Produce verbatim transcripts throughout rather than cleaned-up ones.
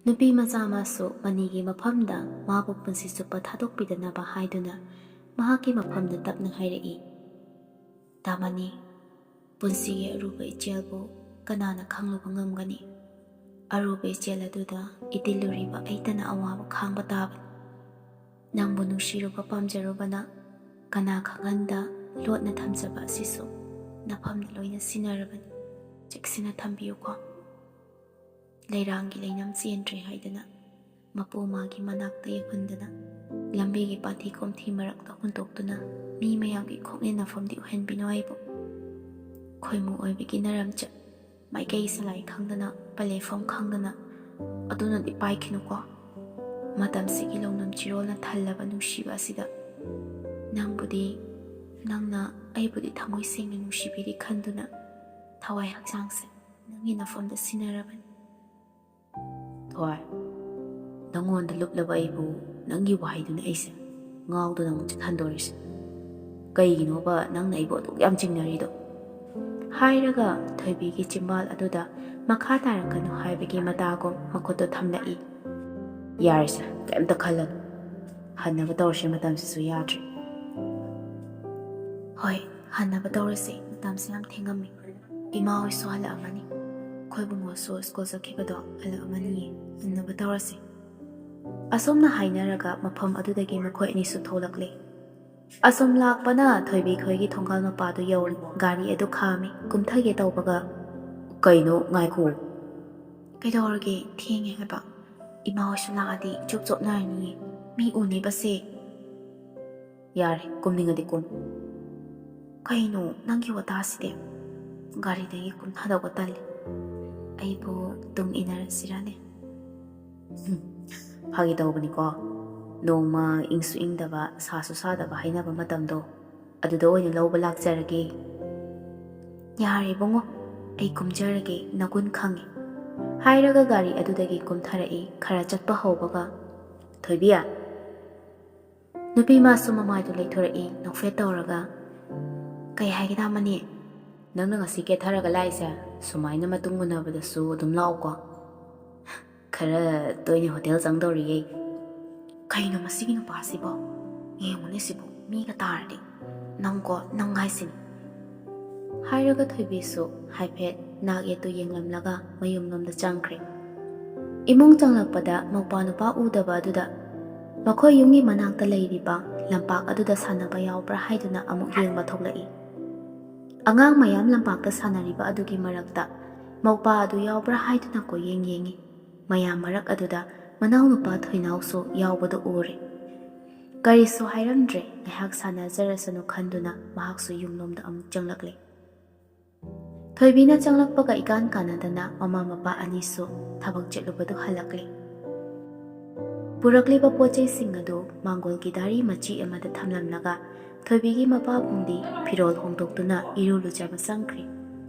ꯅꯨꯄꯤ ꯃꯆꯥ ꯑꯃꯁꯨ ꯃꯅꯤꯒꯤ ꯃꯐꯝꯗ ꯃꯥꯕꯨ ꯄꯨꯟꯁꯤ ꯆꯨꯞꯄ ꯊꯥꯗꯣꯛꯄꯤꯗꯅꯕ ꯍꯥꯏꯗꯨꯅ ꯃꯍꯥꯛꯀꯤ ꯃꯐꯝꯗ ꯇꯞꯅ ꯍꯥꯏꯔꯛꯏ, "ꯇꯥꯃꯅꯤ, ꯄꯨꯟꯁꯤꯒꯤ ꯑꯔꯨꯕ ꯏꯆꯦꯜꯕꯨ ꯀꯅꯥꯅ ꯈꯪꯂꯨꯕ ꯉꯝꯒꯅꯤ? ꯑꯔꯨꯕ ꯏꯆꯦꯜ ꯑꯗꯨꯗ ꯏꯇꯤꯜꯂꯨꯔꯤꯕ ꯑꯩꯇꯅ ꯑꯋꯥꯕ ꯈꯥꯡꯕ ꯇꯥꯕꯅꯤ꯫ ꯅꯪꯕꯨ ꯅꯨꯡꯁꯤꯔꯨꯕ ꯄꯥꯝꯖꯔꯨꯕꯅ ꯀꯅꯥ ꯈꯪꯍꯟꯗ ꯂꯣꯠꯅ ꯊꯝꯖꯕ ꯑꯁꯤꯁꯨ ꯅꯐꯝꯗ ꯂꯣꯏꯅ ꯁꯤꯟꯅꯔꯕꯅꯤ꯫ ꯆꯦꯛꯁꯤꯟꯅ ꯊꯝꯕꯤꯌꯨꯀꯣ꯫" ꯂꯩꯔꯥꯡꯒꯤ ꯂꯩꯅꯝ ꯆꯦꯟꯗ꯭ꯔꯦ ꯍꯥꯏꯗꯅ ꯃꯄꯨ ꯃꯥꯒꯤ ꯃꯅꯥꯛꯇ ꯌꯧꯍꯟꯗꯅ ꯂꯝꯕꯤꯒꯤ ꯄꯥꯊꯤ ꯀꯣꯝꯊꯤ ꯃꯔꯛꯇ ꯍꯨꯟꯗꯣꯛꯇꯨꯅ ꯃꯤ ꯃꯌꯥꯝꯒꯤ ꯈꯣꯡꯅꯦꯟꯅꯐꯝꯗꯤ ꯑꯣꯏꯍꯟꯕꯤꯅꯨ ꯑꯩꯕꯨ꯫ ꯈꯣꯏꯃꯨ ꯑꯣꯏꯕꯒꯤ ꯅꯔꯝꯆꯠ ꯃꯥꯏꯀꯩ ꯁꯂꯥꯏ ꯈꯪꯗꯅ ꯄꯂꯦꯐꯝ ꯈꯪꯗꯅ ꯑꯗꯨꯅꯗꯤ ꯄꯥꯏꯈꯤꯅꯨꯀꯣ꯫ ꯃꯇꯝꯁꯤꯒꯤ ꯂꯧꯅꯝ ꯆꯤꯔꯣꯜꯅ ꯊꯜꯂꯕ ꯅꯨꯡꯁꯤꯕ ꯑꯁꯤꯗ ꯅꯪꯕꯨꯗꯤ, ꯅꯪꯅ ꯑꯩꯕꯨꯗꯤ ꯊꯃꯣꯏ ꯁꯦꯡꯅ ꯅꯨꯡꯁꯤꯕꯤꯔꯤ ꯈꯟꯗꯨꯅ ꯊꯋꯥꯏ ꯍꯛꯆꯥꯡꯁꯦ ꯅꯪꯒꯤ ꯅꯐꯝꯗ ꯁꯤꯟꯅꯔꯕꯅꯤ꯫ ꯊꯣꯏ, ꯅꯪꯉꯣꯟꯗ ꯂꯨꯞꯂꯕ ꯑꯩꯕꯨ ꯅꯪꯒꯤ ꯋꯥꯍꯩꯗꯨꯅ ꯑꯩꯁꯦ ꯉꯥꯎꯗꯨꯅ ꯑꯃꯨꯛ ꯆꯤꯛꯍꯟꯗꯣꯔꯤꯁꯦ꯫ ꯀꯩꯒꯤꯅꯣꯕ ꯅꯪꯅ ꯑꯩꯕꯨ ꯑꯗꯨꯛ ꯌꯥꯝ ꯆꯤꯡꯅꯔꯤꯗꯣ? ꯍꯥꯏꯔꯒ ꯊꯣꯏꯕꯤꯒꯤ ꯆꯤꯝꯕꯥꯜ ꯑꯗꯨꯗ ꯃꯈꯥ ꯇꯥꯔꯛꯀꯅꯨ ꯍꯥꯏꯕꯒꯤ ꯃꯇꯥꯒꯨꯝ ꯃꯈꯨꯠꯇꯨ ꯊꯝꯂꯛꯏ꯫ ꯌꯥꯔꯦꯁꯦ, ꯀꯩꯝꯇ ꯈꯜꯂꯅꯨ꯫ ꯍꯟꯅꯕ ꯇꯧꯔꯁꯦ, ꯃꯇꯝꯁꯤꯁꯨ ꯌꯥꯗ꯭ꯔꯦ꯫ ꯍꯣꯏ, ꯍꯟꯅꯕ ꯇꯧꯔꯁꯦ, ꯃꯇꯝꯁꯦ ꯌꯥꯝ ꯊꯦꯡꯉꯝꯃꯦ꯫ ꯏꯃꯥ ꯍꯣꯏꯁꯨ ꯍꯜꯂꯛꯑꯃꯅꯤ꯫ ꯑꯩꯈꯣꯏ ꯕꯨꯡꯉꯣꯁꯨ ꯁ꯭ꯀꯨꯜ ꯆꯠꯈꯤꯕꯗꯣ ꯍꯜꯂꯛꯑꯃꯅꯤꯌꯦ꯫ ꯍꯟꯅꯕ ꯇꯧꯔꯁꯦ꯫ ꯑꯁꯨꯝꯅ ꯍꯥꯏꯅꯔꯒ ꯃꯐꯝ ꯑꯗꯨꯗꯒꯤ ꯃꯈꯣꯏ ꯑꯅꯤꯁꯨ ꯊꯣꯛꯂꯛꯂꯦ꯫ ꯑꯁꯨꯝ ꯂꯥꯛꯄꯅ ꯊꯣꯏꯕꯤ ꯈꯣꯏꯒꯤ ꯊꯣꯡꯒꯥꯜ ꯃꯄꯥꯗꯨ ꯌꯧꯔꯦ꯫ ꯒꯥꯔꯤ ꯑꯗꯨ ꯈꯥꯝꯃꯤ꯫ ꯀꯨꯝꯊꯒꯦ ꯇꯧꯕꯒ, "ꯀꯩꯅꯣ, ꯉꯥꯏꯈꯣ꯫" "ꯀꯩꯗꯧꯔꯒꯦ? ꯊꯦꯡꯉꯦ ꯍꯥꯏꯕ꯫ ꯏꯃꯥ ꯍꯣꯏꯁꯨ ꯂꯥꯛꯑꯗꯤ ꯏꯆꯣꯞ ꯆꯣꯞꯅꯔꯅꯤꯌꯦ꯫ ꯃꯤ ꯎꯅꯤꯕꯁꯦ꯫" "ꯌꯥꯔꯦ, ꯀꯨꯝꯅꯤꯡꯉꯗꯤ ꯀꯨꯝ꯫" "ꯀꯩꯅꯣ ꯅꯪꯒꯤ ꯋꯥꯇꯥꯁꯤꯗꯤ? ꯒꯥꯔꯤꯗꯒꯤ ꯀꯨꯝꯊꯗꯧꯕ ꯇꯜꯂꯤ꯫ ꯑꯩꯕꯨ ꯇꯨꯡ ꯏꯟꯅꯔꯁꯤꯔꯅꯦ?" "ꯍꯨꯝ, ꯐꯥꯒꯤ ꯇꯧꯕꯅꯤꯀꯣ꯫ ꯅꯣꯡꯃ ꯏꯪꯁꯨ ꯏꯪꯗꯕ, ꯁꯥꯁꯨ ꯁꯥꯗꯕ ꯍꯥꯏꯅꯕ ꯃꯇꯝꯗꯣ, ꯑꯗꯨꯗ ꯑꯣꯏꯅ ꯂꯧꯕ ꯂꯥꯛꯆꯔꯒꯦ꯫" "ꯌꯥꯔꯦ ꯏꯕꯨꯡꯉꯣ, ꯑꯩ ꯀꯨꯝꯖꯔꯒꯦ, ꯅꯒꯨꯟ ꯈꯪꯉꯦ꯫" ꯍꯥꯏꯔꯒ ꯒꯥꯔꯤ ꯑꯗꯨꯗꯒꯤ ꯀꯨꯝꯊꯔꯛꯏ꯫ ꯈꯔ ꯆꯠꯄ ꯍꯧꯕꯒ, "ꯊꯣꯏꯕꯤ!" ꯅꯨꯄꯤ ꯃꯥꯁꯨ ꯃꯃꯥꯏꯗꯨ ꯂꯩꯊꯣꯔꯛꯏ, ꯅꯣꯛꯐꯦꯠ ꯇꯧꯔꯒ, "ꯀꯩ ꯍꯥꯏꯒꯦ ꯇꯥꯃꯅꯤ?" "ꯅꯪꯅ ꯉꯁꯤ ꯀꯦꯊꯔꯒ ꯂꯥꯛꯏꯁꯦ, ꯁꯨꯃꯥꯏꯅ ꯃꯇꯨꯡ ꯃꯨꯟꯅꯕꯗꯁꯨ ꯑꯗꯨꯝ ꯂꯥꯛꯎꯀꯣ꯫" ꯈꯔ ꯇꯣꯏꯅ ꯍꯣꯇꯦꯜ ꯆꯪꯗꯧꯔꯤꯌꯦ꯫ ꯀꯩꯅꯣ ꯃꯁꯤꯒꯤ ꯅꯨꯄꯥꯁꯤꯕꯣ? ꯌꯦꯡꯉꯨꯅꯦ ꯁꯤꯕꯨ, ꯃꯤꯒ ꯇꯥꯔꯗꯤ꯫ ꯅꯪꯀꯣ, ꯅꯪ ꯍꯥꯏꯁꯤꯅꯤ꯫ ꯍꯥꯏꯔꯒ ꯊꯣꯏꯕꯤꯁꯨ ꯍꯥꯏꯐꯦꯠ ꯅꯥꯛ ꯌꯦꯠꯇꯨ ꯌꯦꯡꯂꯝꯂꯒ ꯃꯌꯨꯝꯂꯣꯝꯗ ꯆꯪꯈ꯭ꯔꯦ꯫ ꯏꯃꯨꯡ ꯆꯪꯂꯛꯄꯗ ꯃꯧꯄ꯭ꯋꯥ ꯅꯨꯄꯥ ꯎꯗꯕ ꯑꯗꯨꯗ ꯃꯈꯣꯏ ꯌꯨꯝꯒꯤ ꯃꯅꯥꯛꯇ ꯂꯩꯔꯤꯕ ꯂꯝꯄꯥꯛ ꯑꯗꯨꯗ ꯁꯥꯟꯅꯕ ꯌꯥꯎꯕ꯭ꯔꯥ ꯍꯥꯏꯗꯨꯅ ꯑꯃꯨꯛ ꯌꯦꯡꯕ ꯊꯣꯛꯂꯛꯏ꯫ ꯑꯉꯥꯡ ꯃꯌꯥꯝ ꯂꯝꯄꯥꯛꯇ ꯁꯥꯟꯅꯔꯤꯕ ꯑꯗꯨꯒꯤ ꯃꯔꯛꯇ ꯃꯧꯄ꯭ꯋꯥ ꯑꯗꯨ ꯌꯥꯎꯕ꯭ꯔꯥ ꯍꯥꯏꯗꯨꯅ ꯀꯣꯏꯌꯦꯡ ꯌꯦꯡꯉꯤ꯫ ꯃꯌꯥꯝ ꯃꯔꯛ ꯑꯗꯨꯗ ꯃꯅꯥꯎꯅꯨꯄꯥ ꯊꯣꯏꯅꯥꯎꯁꯨ ꯌꯥꯎꯕꯗꯨ ꯎꯔꯦ꯫ ꯀꯔꯤꯁꯨ ꯍꯥꯏꯔꯝꯗ꯭ꯔꯦ, ꯉꯥꯏꯍꯥꯛ ꯁꯥꯟꯅꯖꯔꯁꯅꯨ ꯈꯟꯗꯨꯅ ꯃꯍꯥꯛꯁꯨ ꯌꯨꯝꯂꯣꯝꯗ ꯑꯃꯨꯛ ꯆꯪꯂꯛꯂꯦ꯫ ꯊꯣꯏꯕꯤꯅ ꯆꯪꯂꯛꯄꯒ ꯏꯀꯥꯟ ꯀꯥꯟꯅꯗꯅ ꯃꯃꯥ ꯃꯄꯥ ꯑꯅꯤꯁꯨ ꯊꯕꯛ ꯆꯠꯂꯨꯕꯗꯨ ꯍꯜꯂꯛꯂꯦ꯫ ꯄꯨꯔꯛꯂꯤꯕ ꯄꯣꯠ ꯆꯩꯁꯤꯡ ꯑꯗꯨ ꯃꯥꯡꯒꯣꯜꯒꯤ ꯗꯥꯔꯤ ꯃꯆꯤ ꯑꯃꯗ ꯊꯝꯂꯝꯂꯒ ꯊꯣꯏꯕꯤꯒꯤ ꯃꯄꯥꯕꯨꯡꯗꯤ ꯐꯤꯔꯣꯜ ꯍꯣꯡꯗꯣꯛꯇꯨꯅ ꯏꯔꯨ ꯂꯨꯖꯕ ꯆꯪꯈ꯭ꯔꯦ꯫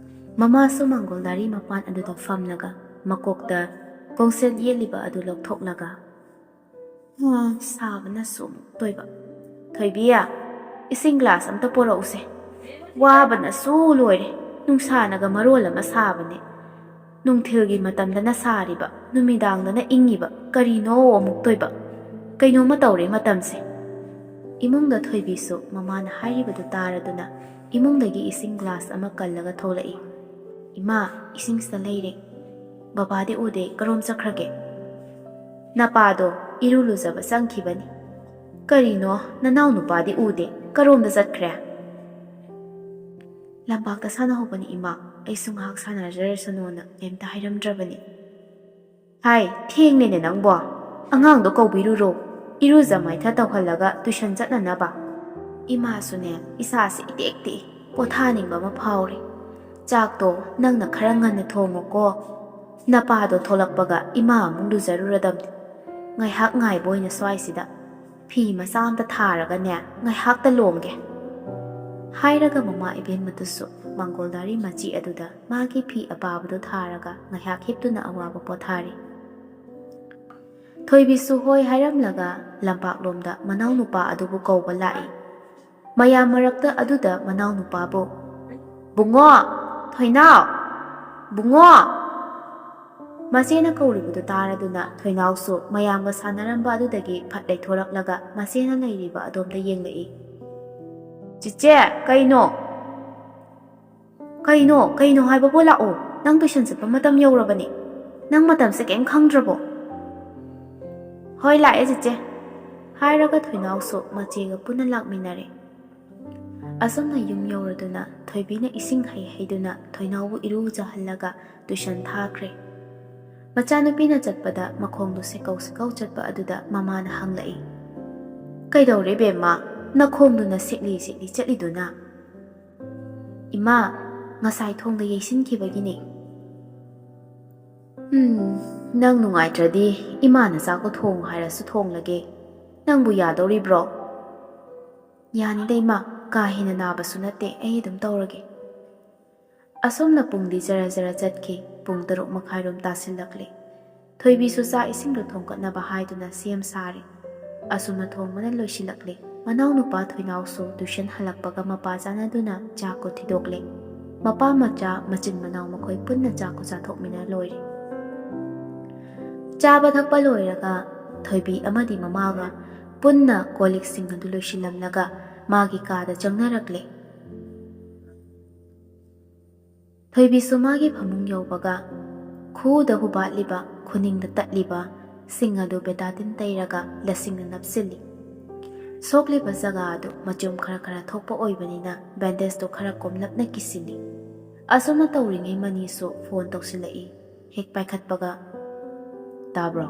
ꯃꯃꯥꯁꯨ ꯃꯥꯡꯒꯣꯜ ꯗꯥꯔꯤ ꯃꯄꯥꯟ ꯑꯗꯨꯗ ꯐꯝꯂꯒ ꯃꯀꯣꯛꯇ ꯀꯣꯡꯁꯦꯜ ꯌꯦꯠꯂꯤꯕ ꯑꯗꯨ ꯂꯧꯊꯣꯛꯂꯒ, "ꯑꯥ, ꯁꯥꯕꯅꯁꯨ ꯑꯃꯨꯛ ꯇꯣꯏꯕ꯫ ꯊꯣꯏꯕꯤ, ꯏꯁꯤꯡ ꯒ꯭ꯂꯥꯁ ꯑꯝꯇ ꯄꯣꯔꯛꯎꯁꯦ꯫ ꯋꯥꯕꯅꯁꯨ ꯂꯣꯏꯔꯦ꯫ ꯅꯨꯡꯁꯥꯅꯒ ꯃꯔꯣꯜ ꯑꯃ ꯁꯥꯕꯅꯦ꯫ ꯅꯨꯡꯊꯤꯜꯒꯤ ꯃꯇꯝꯗꯅ ꯁꯥꯔꯤꯕ, ꯅꯨꯃꯤꯗꯥꯡꯗꯅ ꯏꯪꯉꯤꯕ, ꯀꯔꯤꯅꯣ ꯑꯃꯨꯛ ꯇꯣꯏꯕ? ꯀꯩꯅꯣꯝꯃ ꯇꯧꯔꯦ ꯃꯇꯝꯁꯦ꯫" ꯏꯃꯨꯡꯗ ꯊꯣꯏꯕꯤꯁꯨ ꯃꯃꯥꯅ ꯍꯥꯏꯔꯤꯕꯗꯨ ꯇꯥꯔꯗꯨꯅ ꯏꯃꯨꯡꯗꯒꯤ ꯏꯁꯤꯡ ꯒ꯭ꯂꯥꯁ ꯑꯃ ꯀꯜꯂꯒ ꯊꯣꯛꯂꯛꯏ꯫ "ꯏꯃꯥ, ꯏꯁꯤꯡꯁꯤꯗ ꯂꯩꯔꯦ꯫ ꯕꯕꯥꯗꯤ ꯎꯗꯦ, ꯀꯔꯣꯝ ꯆꯠꯈ꯭ꯔꯒꯦ?" "ꯅꯄꯥꯗꯣ ꯏꯔꯨ ꯂꯨꯖꯕ ꯆꯪꯈꯤꯕꯅꯤ꯫" "ꯀꯔꯤꯅꯣ, ꯅꯅꯥꯎ ꯅꯨꯄꯥꯗꯤ ꯎꯗꯦ, ꯀꯔꯣꯝꯗ ꯆꯠꯈ꯭ꯔꯦ?" "ꯂꯝꯄꯥꯛꯇ ꯁꯥꯟꯅꯍꯧꯕꯅꯤ ꯏꯃꯥ, ꯑꯩꯁꯨ ꯉꯥꯏꯍꯥꯛ ꯁꯥꯟꯅꯖꯔꯁꯅꯣꯅ ꯀꯩꯝꯇ ꯍꯥꯏꯔꯝꯗ꯭ꯔꯕꯅꯤ꯫" "ꯍꯥꯏ, ꯊꯦꯡꯂꯦꯅꯦ ꯅꯪꯕꯣ꯫ ꯑꯉꯥꯡꯗꯣ ꯀꯧꯕꯤꯔꯨꯔꯣ, ꯏꯔꯨꯖ ꯃꯥꯏꯊ ꯇꯧꯍꯜꯂꯒ ꯇꯨꯏꯁꯟ ꯆꯠꯅꯅꯕ꯫" "ꯏꯃꯥꯁꯨꯅꯦ, ꯏꯁꯥꯁꯦ ꯏꯇꯦꯛ ꯇꯦꯛꯏ, ꯄꯣꯊꯥꯅꯤꯡꯕ ꯑꯃ ꯐꯥꯎꯔꯦ꯫ ꯆꯥꯛꯇꯣ ꯅꯪꯅ ꯈꯔ ꯉꯟꯅ ꯊꯣꯡꯉꯨꯀꯣ꯫ ꯅꯄꯥꯗꯣ ꯊꯣꯛꯂꯛꯄꯒ ꯏꯃꯥ ꯑꯃꯨꯛ ꯂꯨꯖꯔꯨꯔꯗꯝꯅꯤ꯫ ꯉꯥꯏꯍꯥꯛ ꯉꯥꯏꯕ ꯑꯣꯏꯅ ꯁ꯭ꯋꯥꯏꯁꯤꯗ ꯐꯤ ꯃꯆꯥ ꯑꯝꯇ ꯊꯥꯔꯒꯅꯦ, ꯉꯥꯏꯍꯥꯛꯇ ꯂꯣꯝꯒꯦ꯫" ꯍꯥꯏꯔꯒ ꯃꯃꯥ ꯏꯕꯦꯟꯃꯗꯨꯁꯨ ꯃꯥꯡꯒꯣꯜ ꯗꯥꯔꯤ ꯃꯆꯤ ꯑꯗꯨꯗ ꯃꯥꯒꯤ ꯐꯤ ꯑꯄꯥꯕꯗꯨ ꯊꯥꯔꯒ ꯉꯥꯏꯍꯥꯛ ꯍꯤꯞꯇꯨꯅ ꯑꯋꯥꯕ ꯄꯣꯊꯥꯔꯤ꯫ ꯊꯣꯏꯕꯤꯁꯨ ꯍꯣꯏ ꯍꯥꯏꯔꯝꯂꯒ ꯂꯝꯄꯥꯛꯂꯣꯝꯗ ꯃꯅꯥꯎꯅꯨꯄꯥ ꯑꯗꯨꯕꯨ ꯀꯧꯕ ꯂꯥꯛꯏ꯫ ꯃꯌꯥꯝ ꯃꯔꯛꯇ ꯑꯗꯨꯗ ꯃꯅꯥꯎꯅꯨꯄꯥꯕꯨ, "ꯕꯨꯡꯉꯣ! ꯊꯣꯏꯅꯥꯎ! ꯕꯨꯡꯉꯣ!" ꯃꯆꯦꯅ ꯀꯧꯔꯤꯕꯗꯨ ꯇꯥꯔꯗꯨꯅ ꯊꯣꯏꯅꯥꯎꯁꯨ ꯃꯌꯥꯝꯒ ꯁꯥꯟꯅꯔꯝꯕ ꯑꯗꯨꯗꯒꯤ ꯐꯠ ꯂꯩꯊꯣꯔꯛꯂꯒ ꯃꯆꯦꯅ ꯂꯩꯔꯤꯕ ꯑꯗꯣꯝꯗ ꯌꯦꯡꯂꯛꯏ꯫ "ꯆꯤꯆꯦ, ꯀꯩꯅꯣ? ꯀꯩꯅꯣ? ꯀꯩꯅꯣ ꯍꯥꯏꯕꯕꯨ? ꯂꯥꯛꯑꯣ, ꯅꯪ ꯇꯨꯏꯁꯟ ꯆꯠꯄ ꯃꯇꯝ ꯌꯧꯔꯕꯅꯦ꯫ ꯅꯪ ꯃꯇꯝꯁꯦ ꯀꯩꯝ ꯈꯪꯗ꯭ꯔꯕꯣ?" "ꯍꯣꯏ, ꯂꯥꯛꯑꯦ ꯆꯤꯆꯦ," ꯍꯥꯏꯔꯒ ꯊꯣꯏꯅꯥꯎꯁꯨ ꯃꯆꯦꯒ ꯄꯨꯟꯅ ꯂꯥꯛꯃꯤꯟꯅꯔꯦ꯫ ꯑꯁꯨꯝꯅ ꯌꯨꯝ ꯌꯧꯔꯗꯨꯅ ꯊꯣꯏꯕꯤꯅ ꯏꯁꯤꯡ ꯍꯩ ꯍꯩꯗꯨꯅ ꯊꯣꯏꯅꯥꯎꯕꯨ ꯏꯔꯨꯖꯍꯜꯂꯒ ꯇꯨꯏꯁꯟ ꯊꯥꯈ꯭ꯔꯦ꯫ ꯃꯆꯥꯅꯨꯄꯤꯅ ꯆꯠꯄꯗ ꯃꯈꯣꯡꯗꯨ ꯁꯦꯀꯧ ꯁꯦꯀꯧ ꯆꯠꯄ ꯑꯗꯨꯗ ꯃꯃꯥꯅ ꯍꯪꯂꯛꯏ, "ꯀꯩꯗꯧꯔꯦ ꯕꯦꯝꯃ, ꯅꯈꯣꯡꯗꯨꯅ ꯁꯦꯛꯂꯤ ꯁꯦꯛꯂꯤ ꯆꯠꯂꯤꯗꯨꯅ?" "ꯏꯃꯥ, ꯉꯁꯥꯏ ꯊꯣꯡꯗ ꯌꯩꯁꯤꯟꯈꯤꯕꯒꯤꯅꯦ꯫" "ꯎꯝ, ꯅꯪ ꯅꯨꯡꯉꯥꯏꯇ꯭ꯔꯗꯤ ꯏꯃꯥꯅ ꯆꯥꯛꯇꯣ ꯊꯣꯡꯉꯨ ꯍꯥꯏꯔꯁꯨ ꯊꯣꯡꯂꯒꯦ꯫ ꯅꯪꯕꯨ ꯌꯥꯗꯧꯔꯤꯕ꯭ꯔꯣ?" "ꯌꯥꯅꯤꯗ ꯏꯃꯥ, ꯀꯥ ꯍꯦꯟꯅ ꯅꯥꯕꯁꯨ ꯅꯠꯇꯦ, ꯑꯩ ꯑꯗꯨꯝ ꯇꯧꯔꯒꯦ꯫" ꯑꯁꯨꯝꯅ ꯄꯨꯡꯗꯤ ꯖꯔ ꯖꯔ ꯆꯠꯈꯤ꯫ ꯄꯨꯡ ꯇꯔꯨꯛ ꯃꯈꯥꯏꯔꯣꯝ ꯇꯥꯁꯤꯜꯂꯛꯂꯦ꯫ ꯊꯣꯏꯕꯤꯁꯨ ꯆꯥꯛ ꯏꯁꯤꯡꯗꯨ ꯊꯣꯡꯒꯠꯅꯕ ꯍꯥꯏꯗꯨꯅ ꯁꯦꯝ ꯁꯥꯔꯦ꯫ ꯑꯁꯨꯝꯅ ꯊꯣꯡꯕꯅ ꯂꯣꯏꯁꯤꯜꯂꯛꯂꯦ꯫ ꯃꯅꯥꯎꯅꯨꯄꯥ ꯊꯣꯏꯅꯥꯎꯁꯨ ꯇꯨꯏꯁꯟ ꯍꯜꯂꯛꯄꯒ ꯃꯄꯥ ꯆꯥꯟꯅꯗꯨꯅ ꯆꯥꯛꯀ ꯊꯤꯗꯣꯛꯂꯦ꯫ ꯃꯄꯥ ꯃꯆꯥ ꯃꯆꯤꯟ ꯃꯅꯥꯎ ꯃꯈꯣꯏ ꯄꯨꯟꯅ ꯆꯥꯛꯀ ꯆꯥꯊꯣꯛꯃꯤꯟꯅ ꯂꯣꯏꯔꯦ꯫ ꯆꯥꯕ ꯊꯛꯄ ꯂꯣꯏꯔꯒ ꯊꯣꯏꯕꯤ ꯑꯃꯗꯤ ꯃꯃꯥꯒ ꯄꯨꯟꯅ ꯀꯣꯜ ꯂꯤꯛꯁꯤꯡ ꯑꯗꯨ ꯂꯣꯏꯁꯤꯜꯂꯝꯂꯒ ꯃꯥꯒꯤ ꯀꯥꯗ ꯆꯪꯅꯔꯛꯂꯦ꯫ ꯊꯣꯏꯕꯤꯁꯨ ꯃꯥꯒꯤ ꯐꯃꯨꯡ ꯌꯧꯕꯒ ꯈꯨꯗ ꯍꯨꯕꯥꯠꯂꯤꯕ, ꯈꯨꯅꯤꯡꯗ ꯇꯠꯂꯤꯕ ꯁꯤꯡ ꯑꯗꯨ ꯕꯦꯇꯥꯗꯤꯟ ꯇꯩꯔꯒ ꯂꯁꯤꯡꯅ ꯅꯞꯁꯤꯜꯂꯤ꯫ ꯁꯣꯛꯂꯤꯕ ꯖꯒꯥ ꯑꯗꯨ ꯃꯆꯨꯝ ꯈꯔ ꯈꯔ ꯊꯣꯛꯄ ꯑꯣꯏꯕꯅꯤꯅ ꯕꯦꯟꯗꯦꯖꯇꯨ ꯈꯔ ꯀꯣꯝꯂꯞꯅ ꯀꯤꯁꯤꯜꯂꯤ꯫ ꯑꯁꯨꯝꯅ ꯇꯧꯔꯤꯉꯩ ꯃꯅꯤꯁꯨ ꯐꯣꯟ ꯇꯧꯁꯤꯜꯂꯛꯏ꯫ ꯍꯦꯛ ꯄꯥꯏꯈꯠꯄꯒ, "ꯇꯥꯕ꯭ꯔꯣ?"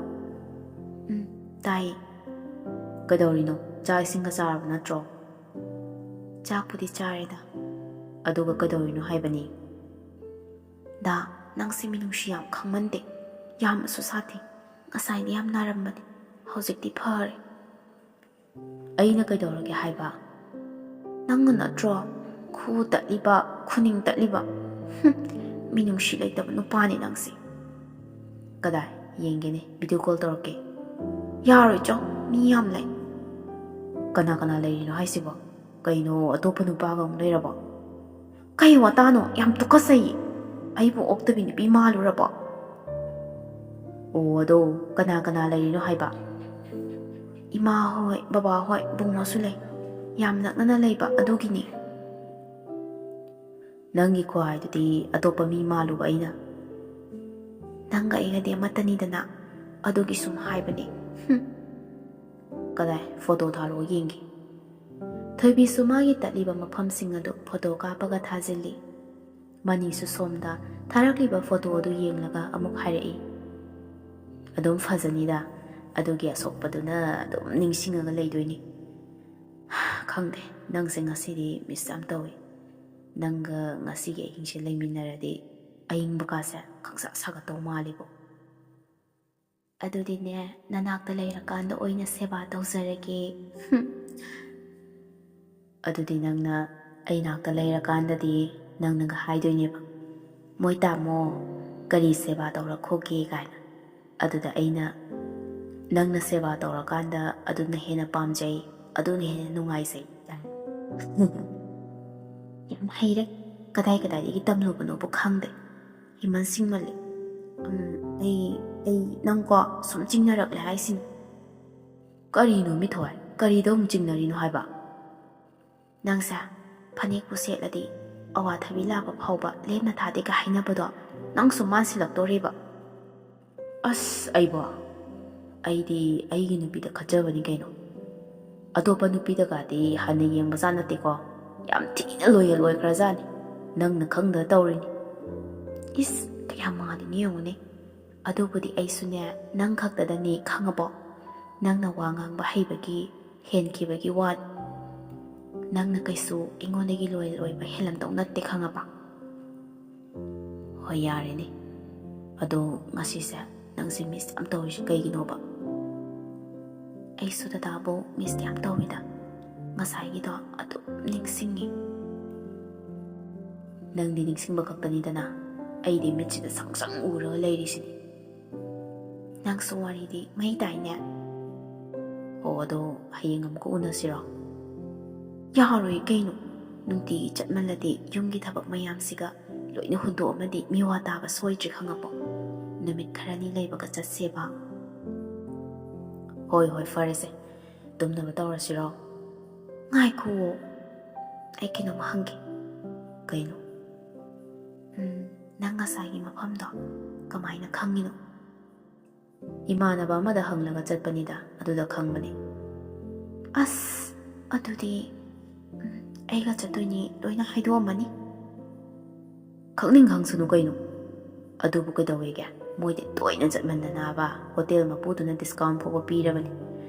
"ꯎꯝ, ꯇꯥꯏꯌꯦ꯫" "ꯀꯩꯗꯧꯔꯤꯅꯣ? ꯆꯥꯛ ꯏꯁꯤꯡꯒ ꯆꯥꯔꯕ ꯅꯠꯇ꯭ꯔꯣ?" "ꯆꯥꯛꯄꯨꯗꯤ ꯆꯥꯔꯦꯗ꯫" "ꯑꯗꯨꯒ ꯀꯩꯗꯧꯔꯤꯅꯣ ꯍꯥꯏꯕꯅꯤ?" "ꯗꯥ, ꯅꯪꯁꯦ ꯃꯤꯅꯨꯡꯁꯤ ꯌꯥꯝ ꯈꯪꯃꯟꯗꯦ꯫ ꯌꯥꯝꯅꯁꯨ ꯁꯥꯊꯤ꯫ ꯉꯁꯥꯏꯗꯤ ꯌꯥꯝ ꯅꯥꯔꯝꯕꯅꯤ꯫ ꯍꯧꯖꯤꯛꯇꯤ ꯐꯔꯦ꯫" "ꯑꯩꯅ ꯀꯩꯗꯧꯔꯒꯦ ꯍꯥꯏꯕ?" "ꯅꯪꯅ ꯅꯠꯇ꯭ꯔꯣ ꯈꯨ ꯇꯠꯂꯤꯕ, ꯈꯨꯅꯤꯡ ꯇꯠꯂꯤꯕ? ꯍꯨꯝ, ꯃꯤꯅꯨꯡꯁꯤ ꯂꯩꯇꯕ ꯅꯨꯄꯥꯅꯤ ꯅꯪꯁꯦ꯫" "ꯀꯗꯥꯏ? ꯌꯦꯡꯒꯦꯅꯦ, ꯚꯤꯗꯤꯑꯣ ꯀꯣꯜ ꯇꯧꯔꯛꯀꯦ꯫" "ꯌꯥꯔꯣꯏ ꯆꯣ, ꯃꯤ ꯌꯥꯝ ꯂꯩ꯫" "ꯀꯅꯥ ꯀꯅꯥ ꯂꯩꯔꯤꯅꯣ ꯍꯥꯏꯁꯤꯕꯣ? ꯀꯩꯅꯣ, ꯑꯇꯣꯞꯄ ꯅꯨꯄꯥꯒ ꯑꯃꯨꯛ ꯂꯩꯔꯕꯣ?" "ꯀꯩ ꯋꯥꯇꯥꯅꯣ? ꯌꯥꯝ ꯇꯨꯀꯠꯆꯩꯌꯦ꯫ ꯑꯩꯕꯨ ꯑꯣꯛꯇꯕꯤ ꯅꯨꯄꯤ ꯃꯥꯜꯂꯨꯔꯕꯣ?" ꯑꯣ, ꯑꯗꯣ ꯀꯅꯥ ꯀꯅꯥ ꯂꯩꯔꯤꯅꯣ ꯍꯥꯏꯕ? ꯏꯃꯥ ꯍꯣꯏ, ꯕꯕꯥ ꯍꯣꯏ, ꯕꯨꯡꯉꯣꯁꯨ ꯂꯩ꯫ ꯌꯥꯝ ꯅꯛꯅꯅ ꯂꯩꯕ ꯑꯗꯨꯒꯤꯅꯤ꯫ ꯅꯪꯒꯤ ꯈꯨꯍꯥꯏꯗꯨꯗꯤ ꯑꯇꯣꯞꯄ ꯃꯤ ꯃꯥꯜꯂꯨꯕ ꯑꯩꯅ꯫ ꯅꯪꯒ ꯑꯩꯒꯗꯤ ꯑꯃꯠꯇꯅꯤꯗꯅ, ꯑꯗꯨꯒꯤ ꯁꯨꯝ ꯍꯥꯏꯕꯅꯦ꯫ ꯍꯨꯝ꯫ ꯀꯗꯥꯏ, ꯐꯣꯇꯣ ꯊꯥꯔꯛꯑꯣ ꯌꯦꯡꯒꯦ꯫ ꯊꯣꯏꯕꯤꯁꯨ ꯃꯥꯒꯤ ꯇꯠꯂꯤꯕ ꯃꯐꯝꯁꯤꯡ ꯑꯗꯨ ꯐꯣꯇꯣ ꯀꯥꯞꯄꯒ ꯊꯥꯖꯤꯜꯂꯤ꯫ ꯃꯅꯤꯁꯨ ꯁꯣꯝꯗ ꯊꯥꯔꯛꯂꯤꯕ ꯐꯣꯇꯣ ꯑꯗꯨ ꯌꯦꯡꯂꯒ ꯑꯃꯨꯛ ꯍꯥꯏꯔꯛꯏ, "ꯑꯗꯨꯝ ꯐꯖꯅꯤꯗ, ꯑꯗꯨꯒꯤ ꯑꯁꯣꯛꯄꯗꯨꯅ ꯑꯗꯨꯝ ꯅꯤꯡꯁꯤꯡꯉꯒ ꯂꯩꯗꯣꯏꯅꯤ꯫ ꯈꯪꯗꯦ, ꯅꯪꯁꯦ ꯉꯁꯤꯗꯤ ꯃꯤꯁ ꯌꯥꯝ ꯇꯧꯏ꯫ ꯅꯪꯒ ꯉꯁꯤꯒꯤ ꯑꯍꯤꯡꯁꯦ ꯂꯩꯃꯤꯟꯅꯔꯗꯤ ꯑꯏꯪꯕ ꯀꯥꯁꯦ ꯈꯪꯁꯥ ꯁꯥꯒꯠꯇꯧ ꯃꯥꯜꯂꯤꯕꯣ꯫ ꯑꯗꯨꯗꯤꯅꯦ, ꯅꯅꯥꯛꯇ ꯂꯩꯔꯀꯥꯟꯗ ꯑꯣꯏꯅ ꯁꯦꯕꯥ ꯇꯧꯖꯔꯒꯦ꯫" ꯍꯨꯝ꯫ ꯑꯗꯨꯗꯤ ꯅꯪꯅ ꯑꯩ ꯅꯥꯛꯇ ꯂꯩꯔꯀꯥꯟꯗꯗꯤ ꯅꯪꯅꯒ ꯍꯥꯏꯗꯣꯏꯅꯦꯕ, "ꯃꯣꯏ ꯇꯥꯃꯣ, ꯀꯔꯤ ꯁꯦꯕꯥ ꯇꯧꯔꯛꯈꯣꯒꯦ?" ꯀꯥꯏꯅ꯫ ꯑꯗꯨꯗ ꯑꯩꯅ, "ꯅꯪꯅ ꯁꯦꯕꯥ ꯇꯧꯔꯀꯥꯟꯗ ꯑꯗꯨꯅ ꯍꯦꯟꯅ ꯄꯥꯝꯖꯩ, ꯑꯗꯨꯅ ꯍꯦꯟꯅ ꯅꯨꯡꯉꯥꯏꯖꯩ" ꯀꯥꯏꯅ꯫ ꯌꯥꯝ ꯍꯩꯔꯦ꯫ ꯀꯗꯥꯏ ꯀꯗꯥꯏꯗꯒꯤ ꯇꯝꯂꯨꯕꯅꯣꯕꯨ ꯈꯪꯗꯦ꯫ ꯍꯦꯃꯟ ꯁꯤꯡꯃꯜꯂꯦ꯫ ꯎꯝ, ꯑꯩ, ꯑꯩ ꯅꯪꯀꯣ ꯁꯨꯝ ꯆꯤꯡꯅꯔꯛꯂꯦ ꯍꯥꯏꯁꯤꯅꯤ꯫ ꯀꯔꯤꯅꯣ ꯃꯤꯊꯣꯏ? ꯀꯔꯤꯗ ꯑꯃꯨꯛ ꯆꯤꯡꯅꯔꯤꯅꯣ ꯍꯥꯏꯕ? ꯅꯪꯁꯦ ꯐꯅꯦꯛꯄꯨ ꯁꯦꯠꯂꯗꯤ ꯑꯋꯥꯊꯕꯤ ꯂꯥꯛꯄ ꯐꯥꯎꯕ ꯂꯦꯝꯅ ꯊꯥꯗꯦꯒ ꯍꯥꯏꯅꯕꯗꯣ ꯅꯪꯁꯨ ꯃꯥꯟꯁꯤꯜꯂꯛꯇꯣꯔꯤꯕ꯫ ꯑꯁ, ꯑꯩꯕꯣ? ꯑꯩꯗꯤ ꯑꯩꯒꯤ ꯅꯨꯄꯤꯗ ꯈꯠꯆꯕꯅꯤ ꯀꯩꯅꯣ꯫ ꯑꯇꯣꯞꯄ ꯅꯨꯄꯤꯗꯒꯗꯤ ꯍꯟꯅ ꯌꯦꯡꯕꯖꯥꯠ ꯅꯠꯇꯦꯀꯣ꯫ ꯌꯥꯝ ꯊꯤꯅ ꯂꯣꯌꯦꯜ ꯑꯣꯏꯈ꯭ꯔꯖꯥꯠꯅꯤ꯫ ꯅꯪꯅ ꯈꯪꯗ ꯇꯧꯔꯤꯅꯤ꯫ ꯏꯁ, ꯀꯌꯥꯝ ꯃꯥꯜꯂꯤꯅꯤ ꯌꯦꯡꯉꯨꯅꯦ꯫ ꯑꯗꯨꯕꯨꯗꯤ ꯑꯩꯁꯨꯅꯦ, ꯅꯪ ꯈꯛꯇꯗꯅꯤ ꯈꯪꯉꯕꯣ? ꯅꯪꯅ ꯋꯥ ꯉꯥꯡꯕ ꯍꯩꯕꯒꯤ, ꯍꯦꯟꯈꯤꯕꯒꯤ ꯋꯥꯅꯤ꯫ ꯅꯪꯅ ꯀꯩꯁꯨ ꯑꯩꯉꯣꯟꯗꯒꯤ ꯂꯣꯌꯦꯜ ꯑꯣꯏꯕ ꯍꯦꯜꯂꯝꯗꯧ ꯅꯠꯇꯦ, ꯈꯪꯉꯕ? ꯍꯣꯏ, ꯌꯥꯔꯦꯅꯦ꯫ ꯑꯗꯣ ꯉꯁꯤꯁꯦ ꯅꯪꯁꯦ ꯃꯤꯁ ꯌꯥꯝ ꯇꯧꯔꯤꯁꯦ ꯀꯩꯒꯤꯅꯣꯕ? ꯑꯩꯁꯨ ꯗꯗꯥꯕꯨ ꯃꯤꯁ ꯌꯥꯝ ꯇꯧꯋꯤꯗ꯫ ꯉꯁꯥꯏꯒꯤꯗꯣ ꯑꯗꯨꯝ ꯅꯤꯡꯁꯤꯡꯉꯤ꯫ ꯅꯪꯗꯤ ꯅꯤꯡꯁꯤꯡꯕ ꯈꯛꯇꯅꯤꯗꯅ, ꯑꯩꯗꯤ ꯃꯤꯠꯁꯤꯗ ꯁꯪ ꯁꯪ ꯎꯔꯒ ꯂꯩꯔꯤꯁꯤꯅꯤ꯫ ꯅꯪꯁꯨ ꯋꯥꯔꯤꯗꯤ ꯃꯩ ꯇꯥꯏꯅꯦ꯫ ꯑꯣ, ꯑꯗꯣ ꯍꯌꯦꯡ ꯑꯃꯨꯛꯀ ꯎꯅꯁꯤꯔꯣ? ꯌꯥꯔꯣꯏ ꯀꯩꯅꯣ, ꯅꯨꯡꯇꯤꯒꯤ ꯆꯠꯃꯜꯂꯗꯤ ꯌꯨꯝꯒꯤ ꯊꯕꯛ ꯃꯌꯥꯝꯁꯤꯒ ꯂꯣꯏꯅ ꯍꯨꯟꯗꯣꯛꯑꯝꯃꯗꯤ ꯃꯤꯋꯥ ꯇꯥꯕ ꯁꯣꯏꯗ꯭ꯔꯦ, ꯈꯪꯉꯕꯣ? ꯅꯨꯃꯤꯠ ꯈꯔꯅꯤ ꯂꯩꯕꯒ ꯆꯠꯁꯦꯕ꯫ ꯍꯣꯏ ꯍꯣꯏ, ꯐꯔꯦꯁꯦ, ꯇꯨꯝꯅꯕ ꯇꯧꯔꯁꯤꯔꯣ? ꯉꯥꯏꯈꯨꯑꯣ, ꯑꯩ ꯀꯩꯅꯣꯝ ꯍꯪꯒꯦ꯫ ꯀꯩꯅꯣ? ꯎꯝ, ꯅꯪ ꯉꯁꯥꯏꯒꯤ ꯃꯐꯝꯗꯣ ꯀꯃꯥꯏꯅ ꯈꯪꯉꯤꯅꯣ? ꯏꯃꯥꯟꯅꯕ ꯑꯃꯗ ꯍꯪꯂꯒ ꯆꯠꯄꯅꯤꯗ, ꯑꯗꯨꯗ ꯈꯪꯕꯅꯦ꯫ ꯑꯁ, ꯑꯗꯨꯗꯤ, ꯎꯝ, ꯑꯩꯒ ꯆꯠꯇꯣꯏꯅꯤ ꯂꯣꯏꯅ ꯍꯥꯏꯗꯣꯛꯑꯝꯃꯅꯤ꯫ ꯈꯪꯅꯤꯡ ꯈꯪꯁꯅꯨ ꯀꯩꯅꯣ꯫ ꯑꯗꯨꯕꯨ ꯀꯩꯗꯧꯋꯦꯒꯦ? ꯃꯣꯏꯗꯤ ꯇꯣꯏꯅ ꯆꯠꯃꯟꯗꯅꯕ ꯍꯣꯇꯦꯜ ꯃꯄꯨꯗꯨꯅ discount ꯐꯥꯎꯕ ꯄꯤꯔꯕꯅꯤ꯫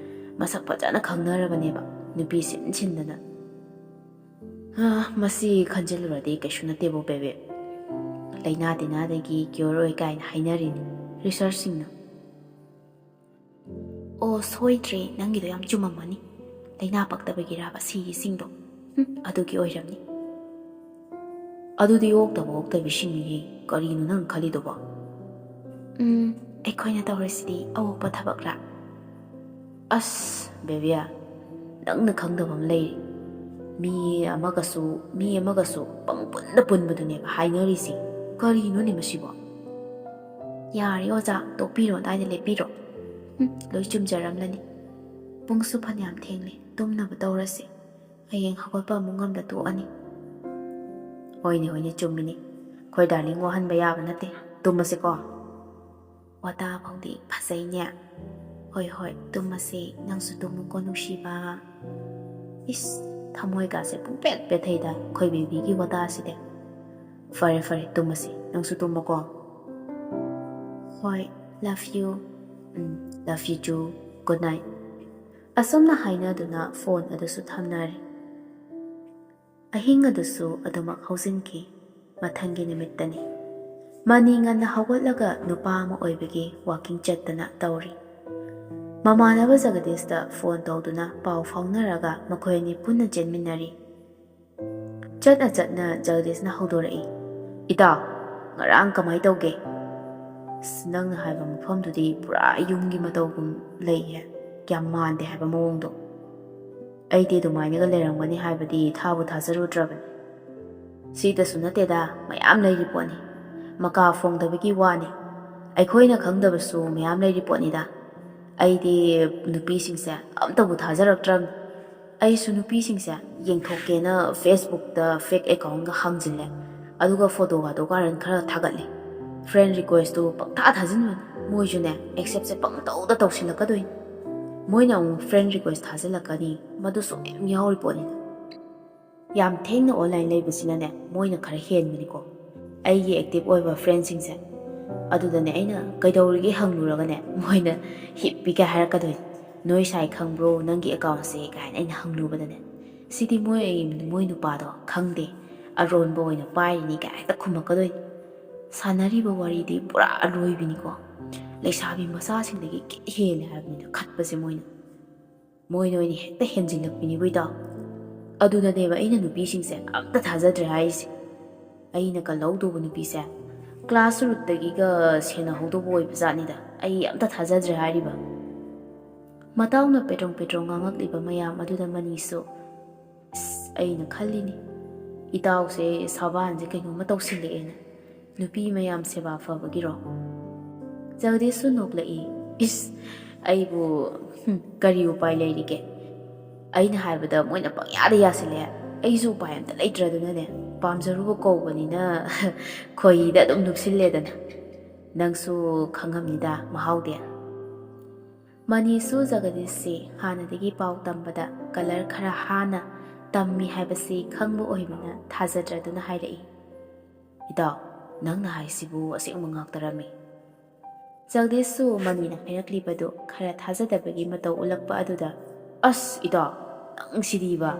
ꯃꯁꯛ ꯐꯖꯅ ꯈꯪꯅꯔꯕꯅꯦꯕ, ꯅꯨꯄꯤ ꯁꯤꯟ ꯁꯤꯟꯗꯅ꯫ ꯑꯥ, ꯃꯁꯤ ꯈꯟꯖꯤꯜꯂꯨꯔꯗꯤ ꯀꯩꯁꯨ ꯅꯠꯇꯦꯕꯣ ꯕꯦꯕꯤ꯫ ꯂꯥꯏꯅꯥ ꯇꯤꯟꯅꯥꯗꯒꯤ cure ꯑꯣꯏ ꯀꯥꯏꯅ ꯍꯥꯏꯅꯔꯤꯅꯤ researchꯁꯤꯡꯅ꯫ ꯑꯣ, ꯁꯣꯏꯗ꯭ꯔꯦ, ꯅꯪꯒꯤꯗꯣ ꯌꯥꯝ ꯆꯨꯝꯃꯝꯃꯅꯤ꯫ ꯂꯥꯏꯅꯥ ꯄꯛꯇꯕꯒꯤꯔꯥꯕ ꯁꯤꯔꯤꯁꯤꯡꯗꯣ? ꯍꯨꯝ, ꯑꯗꯨꯒꯤ ꯑꯣꯏꯔꯝꯅꯤ꯫ ꯑꯗꯨꯗꯤ ꯑꯣꯛꯇꯕ ꯑꯣꯛꯇꯕꯤꯁꯤꯡꯅꯤꯍꯦ꯫ ꯀꯔꯤꯅꯣ ꯅꯪ ꯈꯜꯂꯤꯗꯨꯕꯣ? ꯎꯝ, ꯑꯩꯈꯣꯏꯅ ꯇꯧꯔꯤꯁꯤꯗꯤ ꯑꯑꯣꯛꯄ ꯊꯕꯛꯂꯥ? ꯑꯁ ꯕꯦꯕꯤꯌꯥ, ꯅꯪꯅ ꯈꯪꯗꯕ ꯑꯃ ꯂꯩꯔꯤ꯫ ꯃꯤ ꯑꯃꯒꯁꯨ, ꯃꯤ ꯑꯃꯒꯁꯨ ꯄꯪꯄꯨꯟꯗ ꯄꯨꯟꯕꯗꯨꯅꯦꯕ ꯍꯥꯏꯅꯔꯤꯁꯤ꯫ ꯀꯔꯤꯅꯣꯅꯦ ꯃꯁꯤꯕꯣ? ꯌꯥꯔꯦ ꯑꯣꯖꯥ, ꯇꯣꯛꯄꯤꯔꯣ, ꯑꯗꯥꯏꯗ ꯂꯦꯞꯄꯤꯔꯣ꯫ ꯍꯨꯝ, ꯂꯣꯏ ꯆꯨꯝꯖꯔꯝꯂꯅꯤ꯫ ꯄꯨꯡꯁꯨ ꯐꯅꯌꯥꯝ ꯊꯦꯡꯂꯦ, ꯇꯨꯝꯅꯕ ꯇꯧꯔꯁꯤ꯫ ꯍꯌꯦꯡ ꯍꯧꯒꯠꯄ ꯑꯃꯨꯛ ꯉꯝꯗ ꯇꯣꯛꯑꯅꯤ꯫ ꯍꯣꯏꯅꯦ, ꯍꯣꯏꯅꯦ, ꯆꯨꯝꯃꯤꯅꯦ꯫ ꯑꯩꯈꯣꯏ ꯗꯥꯔꯂꯤꯡ ꯋꯥꯍꯟꯕ ꯌꯥꯕ ꯅꯠꯇꯦ꯫ ꯇꯨꯝꯃꯁꯤꯀꯣ꯫ ꯋꯥꯇꯥ ꯐꯥꯎꯗꯤ ꯐꯖꯩꯅꯦ꯫ ꯍꯣꯏ, ꯍꯣꯏ, ꯇꯨꯝꯃꯁꯦ꯫ ꯅꯪꯁꯨ ꯇꯨꯝꯃꯨꯀꯣ, ꯅꯨꯡꯁꯤꯕ꯫ ꯏꯁ, ꯊꯃꯣꯏꯒꯥꯁꯦ ꯄꯨꯡꯄꯦꯠ ꯄꯦꯠꯊꯩꯗ ꯑꯩꯈꯣꯏ ꯕꯦꯕꯤꯒꯤ ꯋꯥꯇꯥꯁꯤꯗꯤ꯫ ꯐꯔꯦ, ꯐꯔꯦ, ꯇꯨꯝꯃꯁꯤ꯫ ꯅꯪꯁꯨ ꯇꯨꯝꯃꯣꯀꯣ꯫ ꯍꯣꯏ, love you꯫ Um, love you too꯫ Good night꯫ ꯑꯁꯨꯝꯅ ꯍꯥꯏꯅꯗꯨꯅ ꯐꯣꯟ ꯑꯗꯨꯁꯨ ꯊꯝꯅꯔꯦ꯫ ꯑꯍꯤꯡ ꯑꯗꯨꯁꯨ ꯑꯗꯨꯃꯛ ꯍꯧꯖꯤꯟꯈꯤ꯫ ꯃꯊꯪꯒꯤ ꯅꯨꯃꯤꯠꯇꯅꯤ꯫ ꯃꯅꯤ ꯉꯟꯅ ꯍꯧꯒꯠꯂꯒ ꯅꯨꯄꯥ ꯑꯃ ꯑꯣꯏꯕꯒꯤ walking ꯆꯠꯇꯅ ꯇꯧꯔꯤ꯫ ꯃꯃꯥꯟꯅꯕ ꯖꯒꯗꯤꯁꯇ ꯐꯣꯟ ꯇꯧꯗꯨꯅ ꯄꯥꯎ ꯐꯥꯎꯅꯔꯒ ꯃꯈꯣꯏ ꯑꯅꯤ ꯄꯨꯟꯅ ꯆꯦꯟꯃꯤꯟꯅꯔꯤ꯫ ꯆꯠꯅ ꯆꯠꯅ ꯖꯒꯗꯤꯁꯅ ꯍꯧꯗꯣꯔꯛꯏ, "ꯏꯇꯥꯎ, ꯉꯔꯥꯡ ꯀꯃꯥꯏ ꯇꯧꯒꯦ? ꯑꯁ, ꯅꯪꯅ ꯍꯥꯏꯕ ꯃꯐꯝꯗꯨꯗꯤ ꯄꯨꯔꯥ ꯌꯨꯝꯒꯤ ꯃꯇꯧꯒꯨꯝ ꯂꯩꯍꯦ꯫ ꯀꯌꯥꯝ ꯃꯥꯟꯗꯦ ꯍꯥꯏꯕ ꯃꯑꯣꯡꯗꯣ꯫ ꯑꯩꯗꯤ ꯑꯗꯨꯃꯥꯏꯅꯒ ꯂꯩꯔꯝꯒꯅꯤ ꯍꯥꯏꯕꯗꯤ ꯊꯥꯕꯨ ꯊꯥꯖꯔꯨꯗ꯭ꯔꯕꯅꯤ꯫" "ꯁꯤꯗꯁꯨ ꯅꯠꯇꯦꯗ, ꯃꯌꯥꯝ ꯂꯩꯔꯤ ꯄꯣꯠꯅꯤ꯫ ꯃꯀꯥ ꯐꯣꯡꯗꯕꯒꯤ ꯋꯥꯅꯤ꯫ ꯑꯩꯈꯣꯏꯅ ꯈꯪꯗꯕꯁꯨ ꯃꯌꯥꯝ ꯂꯩꯔꯤ ꯄꯣꯠꯅꯤꯗ꯫ ꯑꯩꯗꯤ ꯅꯨꯄꯤꯁꯤꯡꯁꯦ ꯑꯝꯇꯕꯨ ꯊꯥꯖꯔꯛꯇ꯭ꯔꯕꯅꯤ꯫ ꯑꯩꯁꯨ ꯅꯨꯄꯤꯁꯤꯡꯁꯦ ꯌꯦꯡꯊꯣꯛꯀꯦꯅ Facebookꯇ fake accountꯒ ꯍꯥꯡꯖꯤꯜꯂꯦ꯫ ꯑꯗꯨꯒ photoꯒꯗꯣ ꯀꯥꯔꯟ ꯈꯔ ꯊꯥꯒꯠꯂꯦ꯫ Friend requestꯇꯨ ꯄꯪꯊꯥ ꯊꯥꯖꯤꯟꯕꯅꯤ꯫ ꯃꯣꯏꯁꯨꯅꯦ acceptꯁꯦ ꯄꯪꯇꯧꯗ ꯇꯧꯁꯤꯜꯂꯛꯀꯗꯣꯏꯅꯤ꯫ ꯃꯣꯏꯅ ꯑꯃꯨꯛ friend request ꯊꯥꯖꯤꯜꯂꯛꯀꯅꯤ꯫ ꯃꯗꯨꯁꯨ ꯃꯌꯥꯝ ꯌꯥꯎꯔꯤ ꯄꯣꯠꯅꯤꯗ꯫ ꯌꯥꯝ ꯊꯦꯡꯅ online ꯂꯩꯕꯁꯤꯅꯅꯦ ꯃꯣꯏꯅ ꯈꯔ ꯍꯦꯟꯕꯅꯤꯀꯣ, ꯑꯩꯒꯤ active ꯑꯣꯏꯕ friendꯁꯤꯡꯁꯦ꯫ ꯑꯗꯨꯗꯅꯦ ꯑꯩꯅ "ꯀꯩꯗꯧꯔꯤꯒꯦ?" ꯍꯪꯂꯨꯔꯒꯅꯦ ꯃꯣꯏꯅ "ꯍꯤꯞꯄꯤꯒ" ꯍꯥꯏꯔꯛꯀꯗꯣꯏꯅꯤ꯫ "ꯅꯣꯏ ꯁꯥꯏ ꯈꯪꯕ꯭ꯔꯣ ꯅꯪꯒꯤ accountꯁꯦ?" ꯀꯥꯏꯅ ꯑꯩꯅ ꯍꯪꯂꯨꯕꯗꯅꯦ, "ꯁꯤꯗꯤ ꯃꯣꯏ, ꯃꯣꯏ ꯅꯨꯄꯥꯗꯣ ꯈꯪꯗꯦ, ꯑꯔꯣꯟꯕ ꯑꯣꯏꯅ ꯄꯥꯏꯔꯤꯅꯤ" ꯀꯥꯏ ꯍꯦꯛꯇ ꯈꯨꯝꯃꯛꯀꯗꯣꯏꯅꯤ꯫ ꯁꯥꯟꯅꯔꯤꯕ ꯋꯥꯔꯤꯗꯤ ꯄꯨꯔꯥ ꯑꯔꯣꯏꯕꯤꯅꯤꯀꯣ꯫ ꯂꯩꯁꯥꯕꯤ ꯃꯆꯥꯁꯤꯡꯗꯒꯤ ꯀꯦꯠ ꯍꯦꯜꯂꯦ ꯍꯥꯏꯕꯅꯤꯗ ꯈꯠꯄꯁꯦ ꯃꯣꯏꯅ꯫ ꯃꯣꯏꯅ ꯑꯣꯏꯅ ꯍꯦꯛꯇ ꯍꯦꯟꯖꯤꯜꯂꯛꯄꯤꯅꯤꯕꯨ ꯏꯇꯥꯎ꯫ ꯑꯗꯨꯗꯅꯦꯕ ꯑꯩꯅ ꯅꯨꯄꯤꯁꯤꯡꯁꯦ ꯑꯝꯇ ꯊꯥꯖꯗ꯭ꯔꯦ ꯍꯥꯏꯔꯤꯁꯦ꯫ ꯑꯩꯅ ꯀꯜꯍꯧꯗꯧꯕ ꯅꯨꯄꯤꯁꯦ class rootꯇꯒꯤꯒ ꯁꯦꯟꯅꯍꯧꯗꯧꯕ ꯑꯣꯏꯕ ꯖꯥꯠꯅꯤꯗ꯫ ꯑꯩ ꯑꯝꯇ ꯊꯥꯖꯗ꯭ꯔꯦ ꯍꯥꯏꯔꯤꯕ꯫ ꯃꯇꯥꯎꯅ ꯄꯦꯗ꯭ꯔꯣꯡ ꯄꯦꯗ꯭ꯔꯣꯡ ꯉꯥꯡꯉꯛꯂꯤꯕ ꯃꯌꯥꯝ ꯑꯗꯨꯗ ꯃꯅꯤꯁꯨ, "ꯑꯁ, ꯑꯩꯅ ꯈꯜꯂꯤꯅꯤ, ꯏꯇꯥꯎꯁꯦ ꯁꯕꯥꯟꯁꯦ ꯀꯩꯅꯣꯝꯃ ꯇꯧꯁꯤꯜꯂꯛꯑꯦꯅ꯫ ꯅꯨꯄꯤ ꯃꯌꯥꯝ ꯁꯦꯕꯥ ꯐꯕꯒꯤꯔꯣ?" ꯖꯒꯗꯤꯁꯁꯨ ꯅꯣꯛꯂꯛꯏ꯫ "ꯏꯁ, ꯑꯩꯕꯨ, ꯍꯨꯝ, ꯀꯔꯤ ꯎꯄꯥꯏ ꯂꯩꯔꯤꯒꯦ? ꯑꯩꯅ ꯍꯥꯏꯕꯗ ꯃꯣꯏꯅ ꯄꯪꯌꯥꯗ ꯌꯥꯁꯤꯜꯂꯦ꯫ ꯑꯩꯁꯨ ꯎꯄꯥꯏ ꯑꯝꯇ ꯂꯩꯇ꯭ꯔꯗꯅꯅꯦ, ꯄꯥꯝꯖꯔꯨꯕ ꯀꯧꯕꯅꯤꯅ ꯈꯣꯏꯍꯤꯗ ꯑꯗꯨꯝ ꯂꯨꯞꯁꯤꯜꯂꯦꯗꯅ꯫ ꯅꯪꯁꯨ ꯈꯪꯉꯝꯅꯤꯗ ꯃꯍꯥꯎꯗꯤ"꯫ ꯃꯅꯤꯁꯨ ꯖꯒꯗꯤꯁꯁꯤ ꯍꯥꯟꯅꯗꯒꯤ ꯄꯥꯎ ꯇꯝꯕꯗ colour ꯈꯔ ꯍꯥꯅ ꯇꯝꯃꯤ ꯍꯥꯏꯕꯁꯤ ꯈꯪꯕ ꯑꯣꯏꯕꯅ ꯊꯥꯖꯗ꯭ꯔꯗꯨꯅ ꯍꯥꯏꯔꯛꯏ, "ꯏꯇꯥꯎ, ꯅꯪꯅ ꯍꯥꯏꯁꯤꯕꯨ ꯑꯁꯦꯡꯕ ꯉꯥꯛꯇꯔꯝꯃꯤ?" ꯖꯒꯗꯤꯁꯁꯨ ꯃꯅꯤꯅ ꯍꯥꯏꯔꯛꯂꯤꯕꯗꯨ ꯈꯔ ꯊꯥꯖꯗꯕꯒꯤ ꯃꯇꯧ ꯎꯠꯂꯛꯄ ꯑꯗꯨꯗ, "ꯑꯁ ꯏꯇꯥꯎ, ꯅꯪ ꯁꯤꯗꯤꯕ!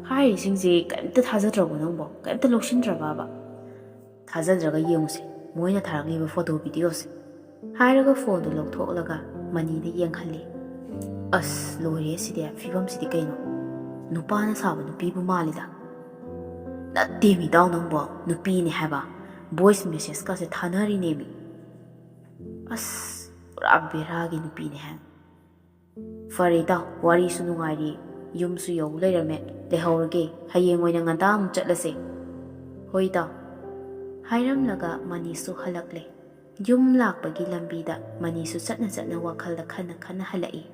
ꯍꯥꯏꯔꯤꯁꯤꯡꯁꯦ ꯀꯔꯤꯝꯇ ꯊꯥꯖꯗ꯭ꯔꯕꯣ ꯅꯪꯕꯣ? ꯀꯔꯤꯝꯇ ꯂꯧꯁꯤꯟꯗ꯭ꯔꯕꯕ?" "ꯊꯥꯖꯗ꯭ꯔꯒ ꯌꯦꯡꯉꯨꯁꯦ, ꯃꯣꯏꯅ ꯊꯥꯔꯛꯂꯤꯕ photo videoꯁꯦ"꯫ ꯍꯥꯏꯔꯒ phoneꯗꯨ ꯂꯧꯊꯣꯛꯂꯒ ꯃꯅꯤꯗ ꯌꯦꯡꯍꯜꯂꯤ꯫ "ꯑꯁ, ꯂꯣꯏꯔꯦ ꯁꯤꯗꯤ, ꯐꯤꯕꯝꯁꯤꯗꯤ ꯀꯩꯅꯣ? ꯅꯨꯄꯥꯅ ꯁꯥꯕ ꯅꯨꯄꯤꯕꯨ ꯃꯥꯜꯂꯤꯗ꯫ ꯅꯠꯇꯦꯃꯤ ꯏꯇꯥꯎ ꯅꯪꯕꯣ, ꯅꯨꯄꯤꯅꯦ ꯍꯥꯏꯕ꯫ Voice messageꯀꯁꯦ ꯊꯥꯅꯔꯤꯅꯦꯃꯤ꯫ ꯑꯁ, ꯄꯨꯔꯥ ꯕꯦꯔꯥꯒꯤ ꯅꯨꯄꯤꯅꯦ ꯍꯥꯏ꯫ ꯐꯔꯦ ꯏꯇꯥꯎ, ꯋꯥꯔꯤꯁꯨ ꯅꯨꯡꯉꯥꯏꯔꯤ, ꯌꯨꯝꯁꯨ ꯌꯧ ꯂꯩꯔꯝꯃꯦ, ꯂꯩꯍꯧꯔꯒꯦ, ꯍꯌꯦꯡ ꯑꯣꯏꯅ ꯉꯟꯇꯥ ꯑꯃꯨꯛ ꯆꯠꯂꯁꯦ"꯫ "ꯍꯣꯏ ꯏꯇꯥꯎ"꯫ ꯍꯥꯏꯔꯝꯂꯒ ꯃꯅꯤꯁꯨ ꯍꯜꯂꯛꯂꯦ꯫ ꯌꯨꯝ ꯂꯥꯛꯄꯒꯤ ꯂꯝꯕꯤꯗ ꯃꯅꯤꯁꯨ ꯆꯠꯅ ꯆꯠꯅ ꯋꯥꯈꯜꯗ ꯈꯟꯅ ꯈꯟꯅ ꯍꯜꯂꯛꯏ꯫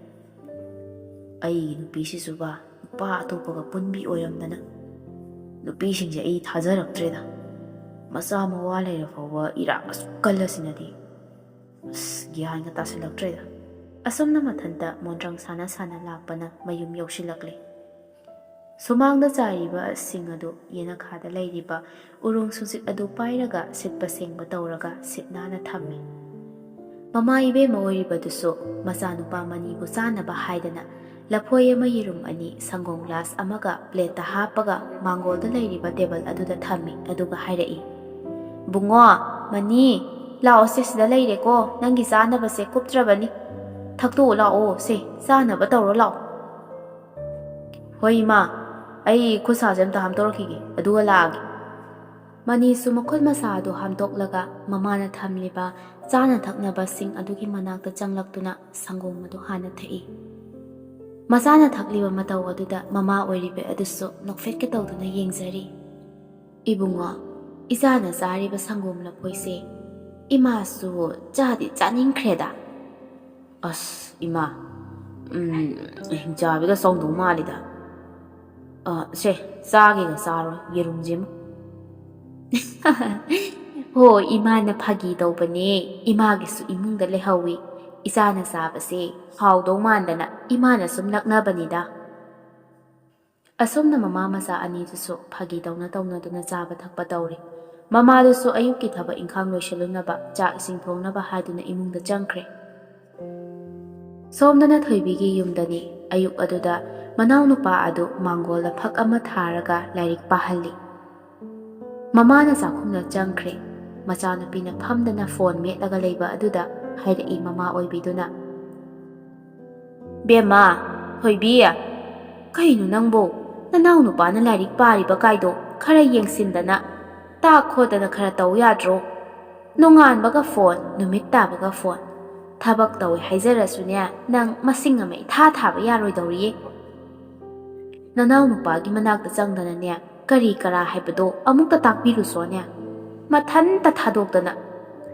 "ꯑꯩꯒꯤ ꯅꯨꯄꯤꯁꯤꯁꯨꯕ ꯅꯨꯄꯥ ꯑꯇꯣꯞꯄꯒ ꯄꯨꯟꯕꯤ ꯑꯣꯏꯔꯝꯗꯅ꯫ ꯅꯨꯄꯤꯁꯤꯡꯁꯦ ꯑꯩ ꯊꯥꯖꯔꯛꯇ꯭ꯔꯦꯗ꯫ ꯃꯆꯥ ꯃꯋꯥ ꯂꯩꯔ ꯐꯥꯎꯕ ꯏꯔꯥꯛ ꯑꯁꯨꯛ ꯀꯜꯂꯁꯤꯅꯗꯤ꯫ ꯑꯁ, ꯒ꯭ꯌꯥꯟꯒ ꯇꯥꯁꯤꯜꯂꯛꯇ꯭ꯔꯦꯗ"꯫ ꯑꯁꯨꯝꯅ ꯃꯊꯟꯇ ꯃꯣꯟꯗ꯭ꯔꯪ ꯁꯥꯟꯅ ꯁꯥꯟꯅ ꯂꯥꯛꯄꯅ ꯃꯌꯨꯝ ꯌꯧꯁꯤꯜꯂꯛꯂꯦ꯫ ꯁꯨꯃꯥꯡꯗ ꯆꯥꯏꯔꯤꯕ ꯁꯤꯡ ꯑꯗꯨ ꯌꯦꯅꯈꯥꯗ ꯂꯩꯔꯤꯕ ꯎꯔꯣꯡ ꯁꯨꯖꯤꯛ ꯑꯗꯨ ꯄꯥꯏꯔꯒ ꯁꯤꯠꯄ ꯁꯦꯡꯕ ꯇꯧꯔꯒ ꯁꯤꯠ ꯅꯥꯟꯅ ꯊꯝꯃꯤ꯫ ꯃꯃꯥ ꯏꯕꯦꯝꯃ ꯑꯣꯏꯔꯤꯕꯗꯨꯁꯨ ꯃꯆꯥꯅꯨꯄꯥ ꯃꯅꯤꯕꯨ ꯆꯥꯅꯕ ꯍꯥꯏꯗꯅ ꯂꯐꯣꯏ ꯑꯃ, ꯌꯦꯔꯨꯝ ꯑꯅꯤ, ꯁꯪꯒꯣꯝ ꯒ꯭ꯂꯥꯁ ꯑꯃꯒ ꯄ꯭ꯂꯦꯠꯇ ꯍꯥꯞꯄꯒ ꯃꯥꯡꯒꯣꯜꯗ ꯂꯩꯔꯤꯕ ꯇꯦꯕꯜ ꯑꯗꯨꯗ ꯊꯝꯃꯤ꯫ ꯑꯗꯨꯒ ꯍꯥꯏꯔꯛꯏ, "ꯕꯨꯡꯉꯣ, ꯃꯅꯤ, ꯂꯥꯛꯑꯣꯁꯦ, ꯁꯤꯗ ꯂꯩꯔꯦꯀꯣ, ꯅꯪꯒꯤ ꯆꯥꯅꯕꯁꯦ ꯀꯨꯞꯇ꯭ꯔꯕꯅꯤ꯫ ꯊꯛꯇꯣꯛꯎ ꯂꯥꯛꯑꯣ, ꯁꯦ, ꯆꯥꯅꯕ ꯇꯧꯔꯣ ꯂꯥꯛꯑꯣ"꯫ "ꯍꯣꯏ ꯏꯃꯥ, ꯑꯩ ꯈꯨꯠ ꯁꯥꯁꯦ ꯑꯝꯇ ꯍꯥꯝꯗꯣꯔꯛꯈꯤꯒꯦ, ꯑꯗꯨꯒ ꯂꯥꯛꯑꯒꯦ"꯫ ꯃꯅꯤꯁꯨ ꯃꯈꯨꯠ ꯃꯁꯥ ꯑꯗꯨ ꯍꯥꯝꯗꯣꯛꯂꯒ ꯃꯃꯥꯅ ꯊꯝꯂꯤꯕ ꯆꯥꯅ ꯊꯛꯅꯕꯁꯤꯡ ꯑꯗꯨꯒꯤ ꯃꯅꯥꯛꯇ ꯆꯪꯂꯛꯇꯨꯅ ꯁꯪꯒꯣꯝ ꯑꯗꯨ ꯍꯥꯟꯅ ꯊꯛꯏ꯫ ꯃꯆꯥꯅ ꯊꯛꯂꯤꯕ ꯃꯇꯧ ꯑꯗꯨꯗ ꯃꯃꯥ ꯑꯣꯏꯔꯤꯕꯤ ꯑꯗꯨꯁꯨ ꯅꯣꯛꯐꯦꯠꯀ ꯇꯧꯗꯨꯅ ꯌꯦꯡꯖꯔꯤ꯫ "ꯏꯕꯨꯡꯉꯣ, ꯏꯆꯥꯅ ꯆꯥꯔꯤꯕ ꯁꯪꯒꯣꯝ ꯂꯐꯣꯏꯁꯦ ꯏꯃꯥꯁꯨ ꯆꯥꯗꯤ ꯆꯥꯅꯤꯡꯈ꯭ꯔꯦꯗ"꯫ "ꯑꯁ, ꯏꯃꯥ, ꯎꯝ, ꯍꯤꯡꯆꯥꯕꯤꯒ ꯁꯣꯡꯗꯧ ꯃꯥꯜꯂꯤꯗ꯫ ꯑ, ꯁꯦ, ꯆꯥꯒꯦꯒ ꯆꯥꯔꯣ, ꯌꯦꯔꯨꯝꯁꯤꯃ"꯫ "ꯍꯣ, ꯏꯃꯥꯅ ꯐꯥꯒꯤ ꯇꯧꯕꯅꯦ, ꯏꯃꯥꯒꯤꯁꯨ ꯏꯃꯨꯡꯗ ꯂꯩꯍꯧꯋꯤ꯫ ꯏꯆꯥꯅ ꯆꯥꯕꯁꯦ ꯍꯥꯎꯗꯧ ꯃꯥꯟꯗꯅ ꯏꯃꯥꯅ ꯁꯨꯝ ꯂꯛꯅꯕꯅꯤꯗ"꯫ ꯑꯁꯨꯝꯅ ꯃꯃꯥ ꯃꯆꯥ ꯑꯅꯤꯗꯨꯁꯨ ꯐꯥꯒꯤ ꯇꯧꯅ ꯇꯧꯅꯗꯨꯅ ꯆꯥꯕ ꯊꯛꯄ ꯇꯧꯔꯤ꯫ ꯃꯃꯥꯗꯨꯁꯨ ꯑꯌꯨꯛꯀꯤ ꯊꯕꯛ ꯏꯪꯈꯥꯡ ꯂꯣꯏꯁꯤꯜꯂꯨꯅꯕ, ꯆꯥꯛ ꯏꯁꯤꯡ ꯊꯣꯡꯅꯕ ꯍꯥꯏꯗꯨꯅ ꯏꯃꯨꯡꯗ ꯆꯪꯈ꯭ꯔꯦ꯫ ꯁꯣꯝꯗꯅ ꯊꯣꯏꯕꯤꯒꯤ ꯌꯨꯝꯗꯅꯤ꯫ ꯑꯌꯨꯛ ꯑꯗꯨꯗ ꯃꯅꯥꯎꯅꯨꯄꯥ ꯑꯗꯨ ꯃꯥꯡꯒꯣꯜꯗ ꯐꯛ ꯑꯃ ꯊꯥꯔꯒ ꯂꯥꯏꯔꯤꯛ ꯄꯥꯍꯜꯂꯤ꯫ ꯃꯃꯥꯅ ꯆꯥꯛꯈꯨꯝꯗ ꯆꯪꯈ꯭ꯔꯦ꯫ ꯃꯆꯥꯅꯨꯄꯤꯅ ꯐꯝꯗꯅ ꯐꯣꯟ ꯃꯦꯠꯂꯒ ꯂꯩꯕ ꯑꯗꯨꯗ ꯍꯥꯏꯔꯛꯏ ꯃꯃꯥ ꯑꯣꯏꯕꯤꯗꯨꯅ, "ꯕꯦꯝꯃ, ꯊꯣꯏꯕꯤ, ꯀꯩꯅꯣ ꯅꯪꯕꯨ? ꯅꯅꯥꯎ ꯅꯨꯄꯥꯅ ꯂꯥꯏꯔꯤꯛ ꯄꯥꯔꯤꯕ ꯀꯥꯏꯗꯣ ꯈꯔ ꯌꯦꯡꯁꯤꯟꯗꯅ, ꯇꯥꯛ ꯈꯣꯠꯇꯅ ꯈꯔ ꯇꯧ ꯌꯥꯗ꯭ꯔꯣ? ꯅꯣꯡꯉꯥꯟꯕꯒ ꯐꯣꯟ, ꯅꯨꯃꯤꯠ ꯇꯥꯕꯒ ꯐꯣꯟ꯫ ꯊꯕꯛ ꯇꯧꯏ ꯍꯥꯏꯖꯔꯁꯨꯅꯦ, ꯅꯪ ꯃꯁꯤꯡ ꯑꯃ ꯏꯊꯥ ꯊꯥꯕ ꯌꯥꯔꯣꯏꯗꯧꯔꯤꯌꯦ꯫ ꯅꯅꯥꯎ ꯅꯨꯄꯥꯒꯤ ꯃꯅꯥꯛꯇ ꯆꯪꯗꯅꯅꯦ, ꯀꯔꯤ ꯀꯔꯥ ꯍꯥꯏꯕꯗꯣ ꯑꯃꯨꯛꯇ ꯇꯥꯛꯄꯤꯔꯨꯁꯣꯅꯦ꯫ ꯃꯊꯟꯇ ꯊꯥꯗꯣꯛꯇꯅ"꯫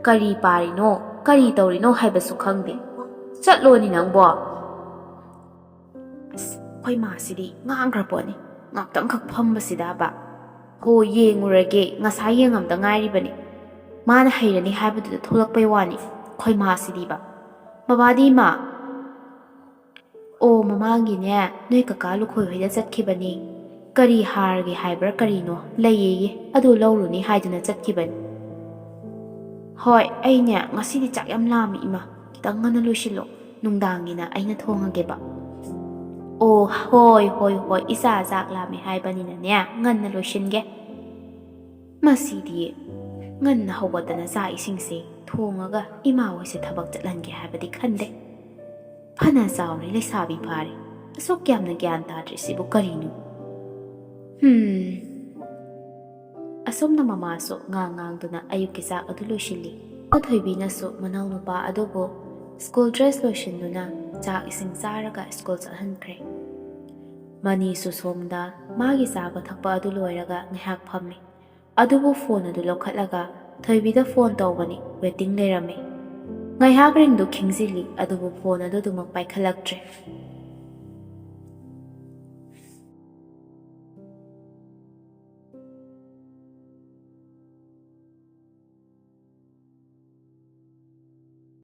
ꯀꯔꯤ ꯄꯥꯔꯤꯅꯣ, ꯀꯔꯤ ꯇꯧꯔꯤꯅꯣ ꯍꯥꯏꯕꯁꯨ ꯈꯪꯗꯦ꯫ ꯆꯠꯂꯣꯅꯤ ꯅꯪꯕꯣ꯫ ꯑꯁ, ꯑꯩꯈꯣꯏ ꯃꯥꯁꯤꯗꯤ ꯉꯥꯡꯈ꯭ꯔ ꯄꯣꯠꯅꯤ꯫ ꯉꯥꯛꯇꯪꯈꯛ ꯐꯝꯕꯁꯤꯗꯕ꯫ ꯍꯣ, ꯌꯦꯡꯉꯨꯔꯒꯦ, ꯉꯁꯥꯏ ꯌꯦꯡꯉꯝꯗ ꯉꯥꯏꯔꯤꯕꯅꯤ꯫ ꯃꯥꯅ ꯍꯩꯔꯅꯤ ꯍꯥꯏꯕꯗꯨꯗ ꯊꯣꯛꯂꯛꯄꯩ ꯋꯥꯅꯤ꯫ ꯑꯩꯈꯣꯏ ꯃꯥꯁꯤꯗꯤꯕ꯫ ꯕꯕꯥꯗꯤ ꯏꯃꯥ꯫ ꯑꯣ, ꯃꯃꯥꯡꯒꯤꯅꯦ, ꯅꯣꯏ ꯀꯀꯥ ꯂꯨꯈꯣꯏ ꯍꯣꯏꯗ ꯆꯠꯈꯤꯕꯅꯤ꯫ ꯀꯔꯤ ꯍꯥꯔꯒꯦ ꯍꯥꯏꯕ꯭ꯔꯥ ꯀꯔꯤꯅꯣ ꯂꯩꯌꯦꯌꯦ, ꯑꯗꯨ ꯂꯧꯔꯨꯅꯤ ꯍꯥꯏꯗꯨꯅ ꯆꯠꯈꯤꯕꯅꯤ꯫ ꯍꯣꯏ, ꯑꯩꯅꯦ ꯉꯁꯤꯗꯤ ꯆꯥꯛ ꯌꯥꯝ ꯂꯥꯝꯃꯤ ꯏꯃꯥ, ꯈꯤꯇꯪ ꯉꯟꯅ ꯂꯣꯏꯁꯤꯜꯂꯣ, ꯅꯨꯡꯗꯥꯡꯒꯤꯅ ꯑꯩꯅ ꯊꯣꯡꯉꯒꯦꯕ꯫ ꯑꯣ, ꯍꯣꯏ ꯍꯣꯏ ꯍꯣꯏ, ꯏꯆꯥ ꯆꯥꯛ ꯂꯥꯝꯃꯦ ꯍꯥꯏꯕꯅꯤꯅꯅꯦ, ꯉꯟꯅ ꯂꯣꯏꯁꯤꯟꯒꯦ꯫ ꯃꯁꯤꯗꯤ ꯉꯟꯅ ꯍꯧꯒꯠꯇꯅ ꯆꯥꯛ ꯏꯁꯤꯡꯁꯦ ꯊꯣꯡꯉꯒ ꯏꯃꯥ ꯍꯣꯏꯁꯦ ꯊꯕꯛ ꯆꯠꯍꯟꯒꯦ ꯍꯥꯏꯕꯗꯤ ꯈꯟꯗꯦ꯫ ꯐꯅ ꯆꯥꯎꯔꯦ ꯂꯩꯁꯥꯕꯤ ꯐꯥꯔꯦ꯫ ꯑꯁꯨꯛ ꯌꯥꯝꯅ ꯒ꯭ꯌꯥꯟ ꯇꯥꯗ꯭ꯔꯤꯁꯤꯕꯨ ꯀꯔꯤꯅꯣ? ꯍꯝ꯫ ꯑꯁꯣꯝꯅ ꯃꯃꯥꯁꯨ ꯉꯥꯡ ꯉꯥꯡꯗꯨꯅ ꯑꯌꯨꯛꯀꯤ ꯆꯥꯛ ꯑꯗꯨ ꯂꯣꯏꯁꯤꯜꯂꯤ꯫ ꯊꯣꯏꯕꯤꯅꯁꯨ ꯃꯅꯥꯎꯅꯨꯄꯥ ꯑꯗꯨꯕꯨ ꯁ꯭ꯀꯨꯜ ꯗ꯭ꯔꯦꯁ ꯂꯣꯏꯁꯤꯟꯗꯨꯅ ꯆꯥꯛ ꯏꯁꯤꯡ ꯆꯥꯔꯒ ꯁ꯭ꯀꯨꯜ ꯆꯠꯍꯟꯈ꯭ꯔꯦ꯫ ꯃꯅꯤꯁꯨ ꯁꯣꯝꯗ ꯃꯥꯒꯤ ꯆꯥꯕ ꯊꯛꯄ ꯑꯗꯨ ꯂꯣꯏꯔꯒ ꯉꯥꯏꯍꯥꯛ ꯐꯝꯃꯤ꯫ ꯑꯗꯨꯕꯨ ꯐꯣꯟ ꯑꯗꯨ ꯂꯧꯈꯠꯂꯒ ꯊꯣꯏꯕꯤꯗ ꯐꯣꯟ ꯇꯧꯕꯅꯤ, ꯋꯦꯇꯤꯡ ꯂꯩꯔꯝꯃꯤ꯫ ꯉꯥꯏꯍꯥꯛ ꯔꯤꯡꯗꯨ ꯈꯤꯡꯖꯤꯜꯂꯤ, ꯑꯗꯨꯕꯨ ꯐꯣꯟ ꯑꯗꯨ ꯑꯗꯨꯃꯛ ꯄꯥꯏꯈꯠꯂꯛꯇ꯭ꯔꯦ꯫